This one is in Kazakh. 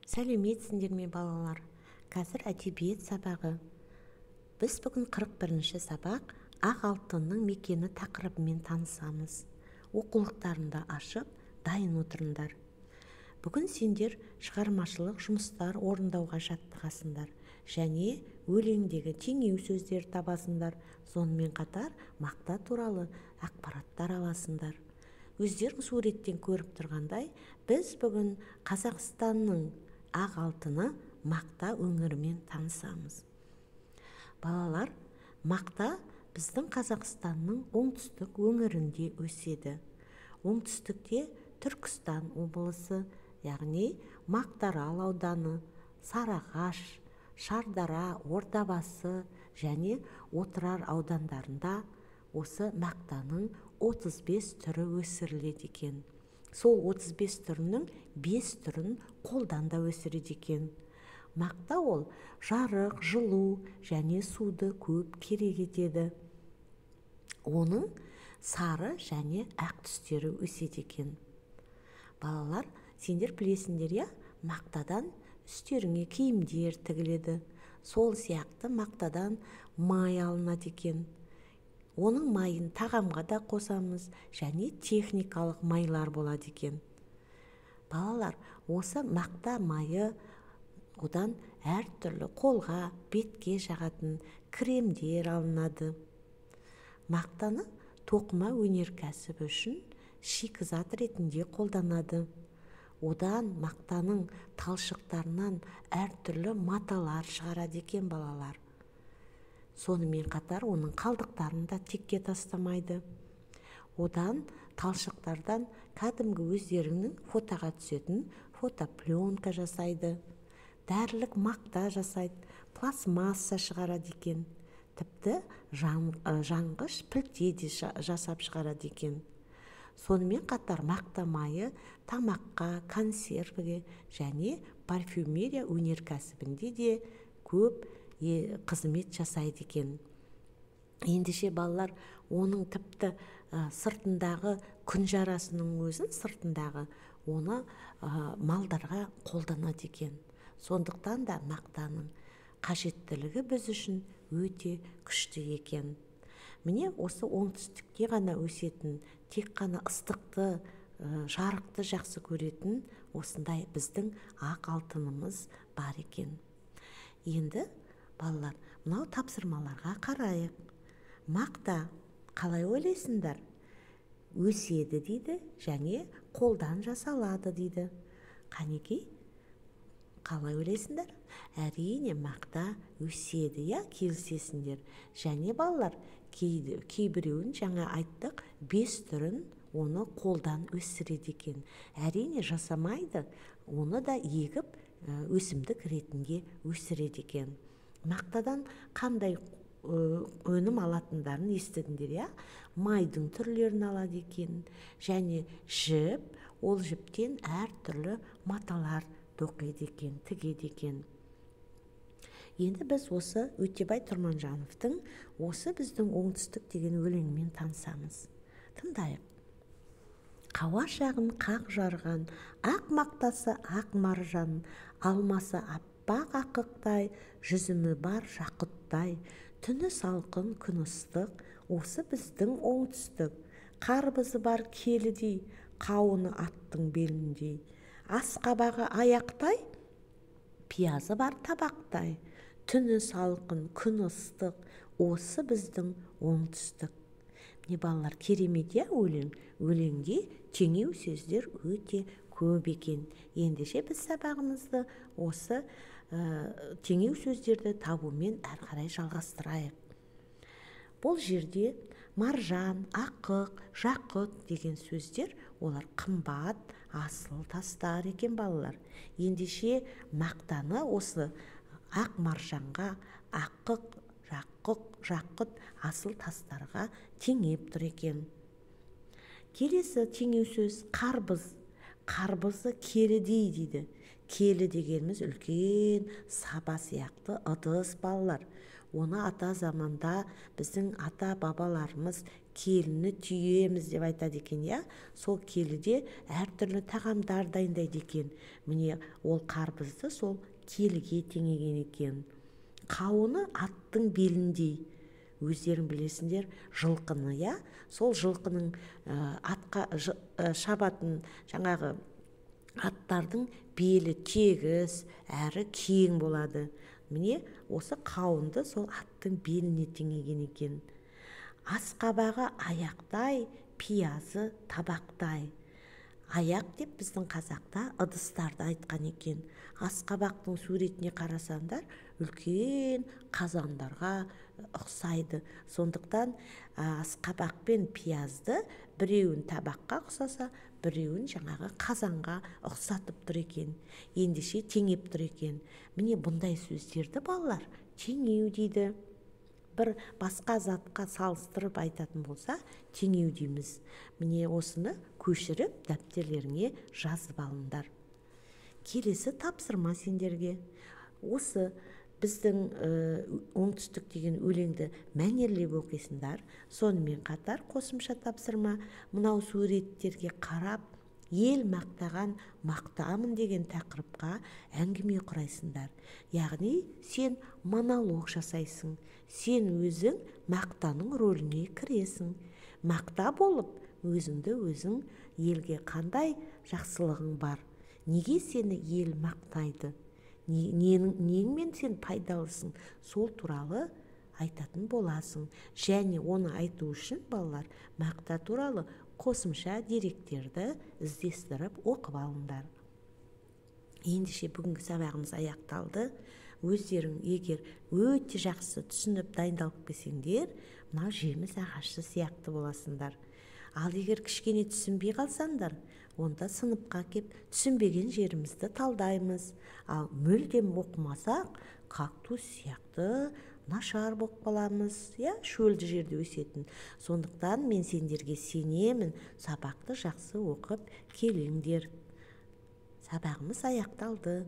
Сәлеметсіңдер ме, балалар? Қазір әдебиет сабағы. Біз бүгін 41 сабақ, «Ақ алтынның мекені» тақырыбымен танысамыз. Оқулықтарыңды ашып, дайын отырыңдар. Бүгін сендер шығармашылық жұмыстар орындауға жаттығасыңдар және өлеңдегі теңеу сөздер табасыңдар, сонымен қатар мақта туралы ақпараттар аласыңдар. Өздерің суреттен көріп тұрғандай, біз бүгін Қазақстанның ақ алтыны мақта өңірімен танысамыз. Балалар, мақта біздің Қазақстанның оңтүстік өңірінде өседі. Оңтүстікте Түркістан облысы, яғни Мақтарал ауданы, Сарыағаш, Шардара, Ордабасы және Отырар аудандарында осы мақтаның 35 түрі өсіріледі екен. Сол 35 түрінің 5 түрін қолдан да өсіреді екен. Мақта ол жарық, жылу және суды көп керек етеді. Оның сары және ақ түстері өседі екен. Балалар, сендер білесіңдер, иә, мақтадан үстеріңе киімдер тігіледі. Сол сияқты мақтадан май алынады екен. Оның майын тағамға да қосамыз және техникалық майлар болады екен. Балалар, осы мақта майы, одан әртүрлі қолға, бетке жағатын кремдер алынады. Мақтаны тоқыма өнеркәсібі үшін шикізат ретінде қолданады. Одан, мақтаның талшықтарынан әртүрлі маталар шығарады екен, балалар. Сонымен қатар оның қалдықтарын да текке тастамайды. Одан, талшықтардан кәдімгі өздеріңнің фотоға түсетін фотопленка жасайды, дәрілік мақта жасайды, пластмасса шығарады екен, тіпті жанғыш пілте де жасап шығарады екен. Сонымен қатар мақта майы тамаққа, консервіге және парфюмерия өнеркәсібінде де көп қызмет жасайды екен. Ендеше, балалар, оның тіпті сыртындағы күнжарасының өзін, сыртындағы оны малдарға қолданады екен. Сондықтан да мақтаның қажеттілігі біз үшін өте күшті екен. Міне, осы оңтүстікте ғана өсетін, тек қана ыстықты, жарықты жақсы көретін осындай біздің ақ алтынымыз бар екен. Енді, балалар, мынау тапсырмаларға қарайық. Мақта, қалай ойлайсыңдар, өседі дейді және қолдан жасалады дейді. Қанекей, қалай ойлайсыңдар? Әрине, мақта өседі, иә, келісесіңдер. Және, балалар, кейбіреуін жаңа айттық, бес түрін оны қолдан өсіреді екен. Әрине, жасамайды, оны да егіп, өсімдік ретінде өсіреді екен. Мақтадан қандай өнім алатындарын естідіңдер, иә? Майдың түрлерін алады екен және жіп, ол жіптен әртүрлі маталар тоқиды екен, тігеді екен. Енді біз осы Өтебай Тұрманжановтың осы «Біздің оңтүстік» деген өлеңімен танысамыз. Тыңдайық. Қауашағын қақ жарған, ақ мақтасы ақ маржан, алмасы аппақ ақықтай, жүзімі бар жақұттай. Түні салқын, күні ыстық, осы біздің оңтүстік. Қарбызы бар келідей, қауыны аттың беліндей. Асқабағы аяқтай, пиязы бар табақтай. Түні салқын, күні ыстық, осы біздің оңтүстік. Міне, балалар, керемет, иә, өлең? Өлеңде теңеу сөздер өте көп екен. Ендеше, біз сабағымызды осы теңеу сөздерді табумен әрі қарай жалғастырайық. Бұл жерде маржан, ақық, жақұт деген сөздер, олар қымбат асыл тастар екен, балалар. Ендеше, мақтаны осы ақ маржанға, ақық, жақұт асыл тастарға теңеп тұр екен. Келесі теңеу сөз — қарбыз. Қарбызы келідей дейді. Келі дегеніміз үлкен саба сияқты ыдыс, балалар. Оны ата заманда біздің ата бабаларымыз келіні түйеміз деп айтады екен, иә. Сол келіде әртүрлі тағамдар дайындайды екен. Міне, ол қарбызды сол келіге теңеген екен. Қауыны аттың беліндей. Өздерің білесіңдер жылқыны, иә. Сол жылқының атқа шабатын жаңағы аттардың белі тегіс әрі кең болады. Міне, осы қауынды сол аттың беліне теңеген екен. Асқабағы аяқтай, пиязы табақтай. Аяқ деп біздің қазақта ыдыстарды айтқан екен. Асқабақтың суретіне қарасаңдар, үлкен қазандарға ұқсайды. Сондықтан асқабақ пен пиязды біреуін табаққа ұқсаса, біреуін жаңағы қазанға ұқсатып тұр екен. Ендеше теңеп тұр екен. Міне, бұндай сөздерді, балалар, теңеу дейді. Бір басқа затқа салыстырып айтатын болса, теңеу дейміз. Міне, осыны көшіріп дәптерлеріңе жазып алыңдар. Келесі тапсырма сендерге. Осы біздің «Оңтүстік» деген өлеңді мәнерлеп оқисыңдар. Сонымен қатар қосымша тапсырма: мынау суреттерге қарап, «Ел мақтаған мақтамын» деген тақырыпқа әңгіме құрайсыңдар. Яғни сен монолог жасайсың. Сен өзің мақтаның рөліне кіресің. Мақта болып, өзіңді өзің, елге қандай жақсылығың бар, неге сені ел мақтайды, неңмен сен пайдалысың, сол туралы айтатын боласың. Және оны айту үшін, балалар, мақта туралы қосымша деректерді іздестіріп оқып алыңдар. Ендеше, бүгінгі сабағымыз аяқталды. Өздерің егер өте жақсы түсініп, дайындалып келсеңдер, мынау жеміс ағашы сияқты боласыңдар. Ал егер кішкене түсінбей қалсаңдар, онда сыныпқа кеп, түсінбеген жерімізді талдаймыз. Ал мүлдем оқымасақ, кактус сияқты нашар болып қаламыз, иә, шөлді жерде өсетін. Сондықтан мен сендерге сенемін, сабақты жақсы оқып келіңдер. Сабағымыз аяқталды.